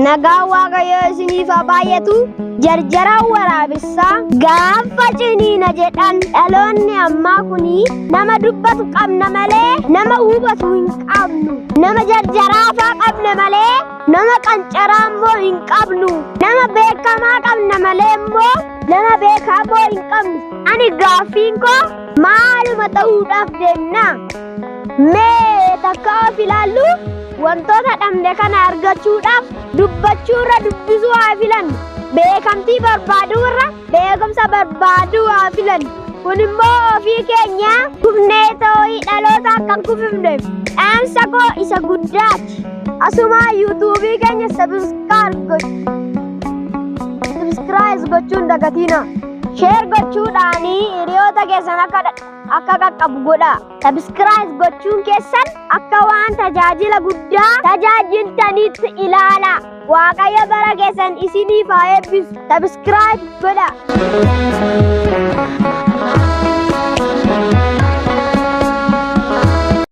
Nagaan Waaqayyoo isiniif haa baay'atu. Jarjaraan waraabessaa gaafa ciniina jedhan dhaloonni ammaa kuni nama dubbatu qabna malee nama hubatu hin qabnu. Nama jarjaraafaa qabna malee nama qancaraa immoo hin qabnu. Nama beekamaa qabna malee immoo nama beekaa immoo hin qabnu. Ani gaaffiin koo maaluma ta'uudhaaf deemna? Mee takka of ilaallu wantoota dhabne kana argachuudhaaf dubbachuu irra dubbisuu haa filannu. Beekamtii barbaaduu irra beekumsa barbaaduu haa filannu. Kun immoo ofii keenya kufnee too'ii dhaloota akka hin kufifneef dhaamsa koo isa guddaati. Asuma yuutuubii keenya subscribe gochuun dagatiina. Share gochuudhaanii hiriyoota keessan akka qaqqabu godhaa. Subscribe gochuun keessan akka waan tajaajila guddaa tajaajiltanitti ilaala. Waaqayyo bara keessan isiniif haa eebbisu. Subscribe godhaa.